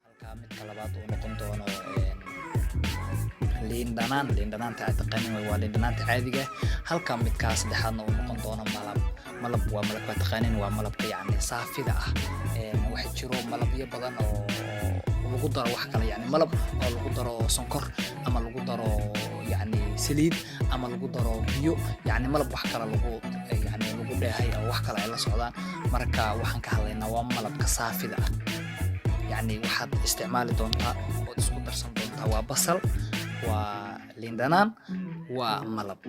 Halkaa midka labaad uu noqon doono liin dhanaan. Liin dhanaanta aad taqaanin waa liin dhanaanta caadiga ah. Halka midkaa saddexaadna uu noqon doono malab. Malab waa malab, waa taqaanin, waa malabka yacni saafida ah. Waxaa jiro malabyo badan oo lagu daro wax kale, yacni malab oo lagu daro sonkor ama lagu daro yacni saliid ama lagu daro biyo, yacni malab wax kale lagu yacni lagu dheehay oo wax kale ay la socdaan. Marka waxaan ka hadlaynaa waa malabka saafida ah. Yacni waxaad isticmaali doontaa ood isku darsan doontaa waa basal, waa liin dhanaan, waa malab.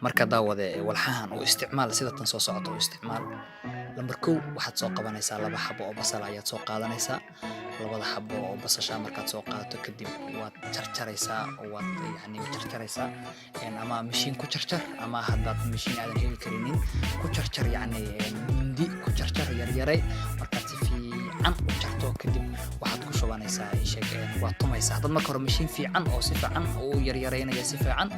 Marka daawade, walxahan u isticmaal sida tan soo socota. U isticmaal lambar 1: waxaad soo qabanaysaa laba xabo oo basal ayaad soo qaadanaysaa. Labada xabo oo basasha markaad soo qaadato kadib, waad jarjaraysaa oo waad yacni jarjaraysaa, ama mashiin ku jarjar, ama haddaad mashiin aadan heli karinin, ku jarjar yacni mindi ku jarjar, yaryaray. Markaad si fiican u jarto kadib, waxaad ku shubanaysaa, sheeg, waad tumaysaa. Haddaad marka hore mashiin fiican oo si fiican u yaryaraynaya, si fiican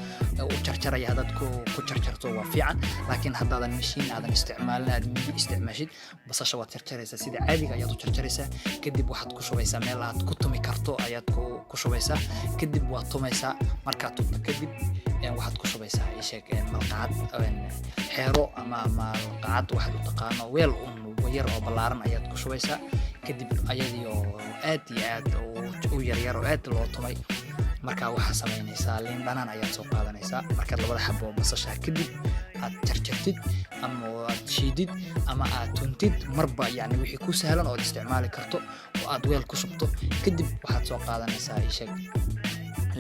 u jarjaraya haddaad ku jarjarto, waa fiican. Laakiin haddaadan mashiin aadan isticmaalin, aad mindi isticmaashid, basasha waad jarjaraysaa, sida caadiga ayaad u jarjaraysaa. Kadib waxaad ku shubaysaa meel aad ku tumi karto ayaad ku shubaysaa. Kadib waad tumaysaa. Markaad tumto kadib, waxaad ku shubaysaa, sheeg, malqacad, xeero ama malqacad, waxaad u taqaano, weel un yar oo ballaaran ayaad ku shubaysaa. Kadib ayadii oo aad iyo aad u yaryar oo aad loo tumay, marka waxaa samaynaysaa, liin dhanaan ayaad soo qaadanaysaa. Markaad labada xabo basasha kadib aad jarjartid ama aad shiidid ama aad tuntid, marba yani wixii ku sahlan oo aad isticmaali karto oo aad weel ku shubto, kadib waxaad soo qaadanaysaa, sheeg,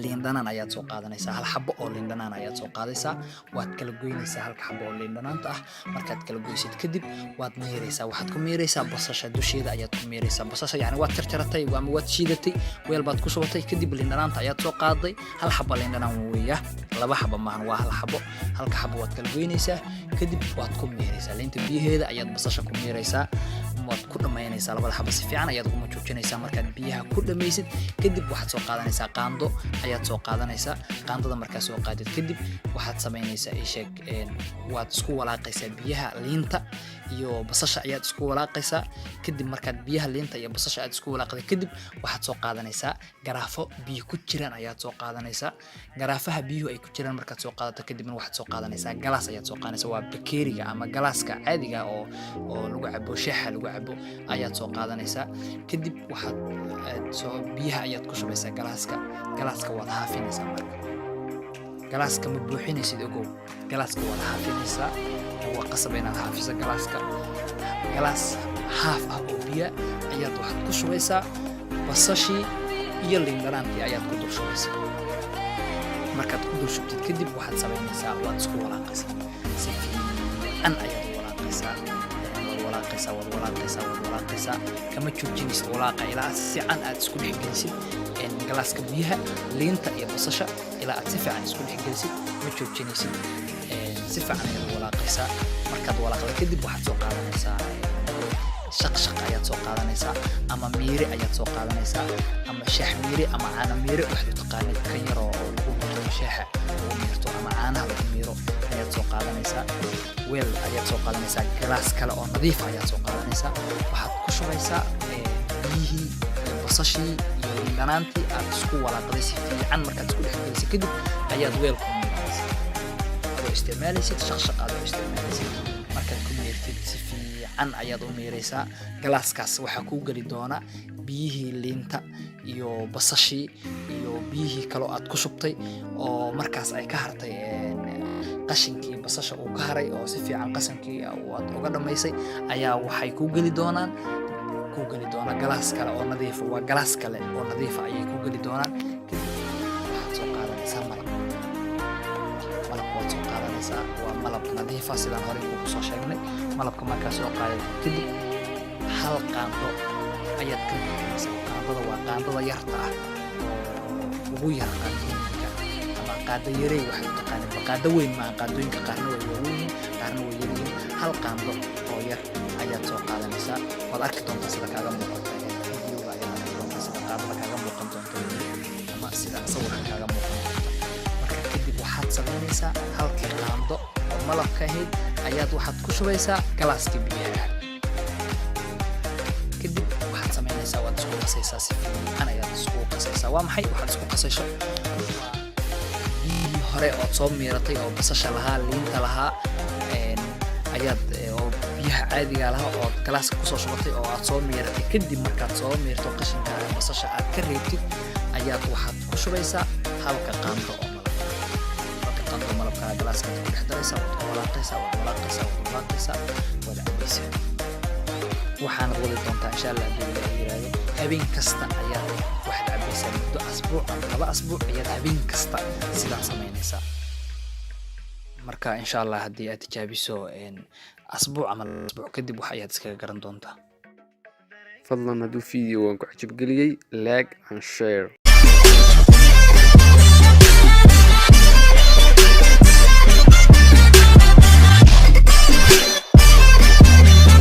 liin dhanaan ayaad soo qaadanaysaa. Hal xabo oo liin dhanaan ayaad soo qaadaysaa. Waad kala goynaysaa halka xabo oo liin dhanaanta ah. Markaad kala goysid kadib, waad miiraysaa. Waxaad ku miiraysaa basasha dusheeda ayaad ku miiraysaa. Basasha yani waad jarjaratay ama waad shiidatay, weel baad ku shubatay. Kadib liin dhanaanta ayaad soo qaaday. Hal xabo liin dhanaan weeya, laba xabo maahan, waa hal xabo. Halka xabo waad kala goynaysaa, kadib waad ku miiraysaa. Liinta biyaheeda ayaad basasha ku miiraysaa, waad ku dhammaynaysaa. Labada xabo si fiican ayaad ugu joojinaysaa. Markaad biyaha ku dhammaysid kadib, waxaad soo qaadanaysaa qaando ayaad soo qaadanaysaa. Qaandada markaad soo qaadid kadib, waxaad samaynaysaa, isheeg, waad isku walaaqaysaa biyaha liinta iyo basasha ayaad isku walaaqaysaa. Kadib markaad biyaha liinta iyo basasha aad isku walaaqday kadib, waxaad soo qaadanaysaa garaafo biyo ku jiraan ayaad soo qaadanaysaa. Garaafaha biyuhu ay ku jiraan markaad soo qaadato kadibna, waxaad soo qaadanaysaa galaas ayaad soo qaadanaysaa. Waa bakeeriga ama galaaska caadiga oo lagu cabo shaaxa lagu cabo ayaad soo qaadanaysaa. Kadib waxaad soo biyaha ayaad ku shubaysaa galaaska. Galaaska waad haafinaysaa. Marka galaaska ma buuxinaysid, ogow, galaaska waad haafinaysaa. Waa qasab inaad haafiso galaaska. Galaas haaf ah oo biya ayaad waxaad ku shubaysaa basashii iyo liin dhanaantii ayaad ku dul shubaysaa. Markaad ku dul shubtid kadib, waxaad samaynaysaa, waad isku walaaqaysaa. Si fiican ayaad u walaaqaysaa. Waad walaaqaysaa, waad walaaqaysaa, waad walaaqaysaa. Kama joojinaysid walaaqa ilaa si fiican aad isku dhexgelisid galaaska biyaha liinta iyo basasha. Ilaa aad si fiican isku dhexgelisid ma joojinaysid. Si fiican ayaad u walaaqaysaa. Markaad walaaqda kadib, waxaad soo qaadanaysaa shaqshaq ayaad soo qaadanaysaa ama miire ayaad soo qaadanaysaa, ama shaah miire ama caano miire, waxaad u taqaanid, kan yaroo oo lagu miirto shaaxa lagu miirto ama caanaha lagu miiro ayaad soo qaadanaysaa. Weel ayaad soo qaadanaysaa, galaas kale oo nadiif ayaad soo qaadanaysaa. Waxaad ku shubaysaa biyihii iyo basashii iyo liin dhanaantii aad isku walaaqday. Si fiican markaad isku dhex gelisay kadib ayaad weel ku miiranaysaa, adoo isticmaalaysid shaqshaq adoo isticmaalaysid. Markaad ku miirtid, si fiican ayaad u miiraysaa. Galaaskaas waxaa kuu geli doona biyihii liinta iyo basashii iyo biyihii kaloo aad ku shubtay oo markaas ay ka hartay, qashinkii basasha uu ka haray oo si fiican qashinkii aad uga dhammaysay ayaa waxay kuu geli doonaan, kuu geli doona galaas kale oo nadiifa. Waa galaas kale oo nadiifa ayay kuu geli doonaan. Kadib waxaad soo qaadanaysaa malab. Malabka waad soo qaadanaysaa, waa malab nadiifa sidaan horey kugu soo sheegnay. Malabka markaa soo qaadatid kadib, hal qaando ayaad ka buuxinaysaa. Qaandada waa qaandada yarta ah oo ugu yar qaandooyinka, ama qaado yarey waxay u taqaanid. Qaado weyn maaha, qaandooyinka qaarna way waaweyn yihiin, qaarna way yar yihiin. Hal qaando oo yar ayaad soo qaadanaysaa. Waad arki doontaa sida kaaga muuqata videoga, ayaad arki doontaa sida qaadada kaaga muuqan doonta ama sida sawirka kaaga muuqan doonta. Marka kadib waxaad samaynaysaa, halkii qaando oo malabka ahayd ayaad waxaad ku shubaysaa galaaskii biyaha. qasaysaa, si fiican ayaad iskugu qasaysaa. Waa maxay waxaad isku qasayso? Waa biyihii hore ood soo miiratay oo basasha lahaa, liinta lahaa, ayaad oo biyaha caadiga lahaa ood galaaska kusoo shubatay oo aad soo miiratay. Kadib markaad soo miirto, qashinka basasha aad ka reebtid, ayaad waxaad ku shubaysaa halka qaando oo malab. Halka qaando oo malabka galaaskaad ku dhex daraysaa, waad ku walaaqaysaa, waad walaaqaysaa, waad walaaqaysaa, waad cabaysaa. Waxaanad wadi doontaa, insha Allah, hadduu Ilaahay yiraahdo, habeen kasta ayaad waxaad cabaysaa. Muddo asbuuc ama 2 asbuuc ayaad habeen kasta sidaan samaynaysaa. Marka insha Allah haddii aad tijaabiso asbuuc ama 2 asbuuc kadib, wax ayaad iskaga garan doontaa. Fadlan hadduu video waan ku cajab geliyey, like and share.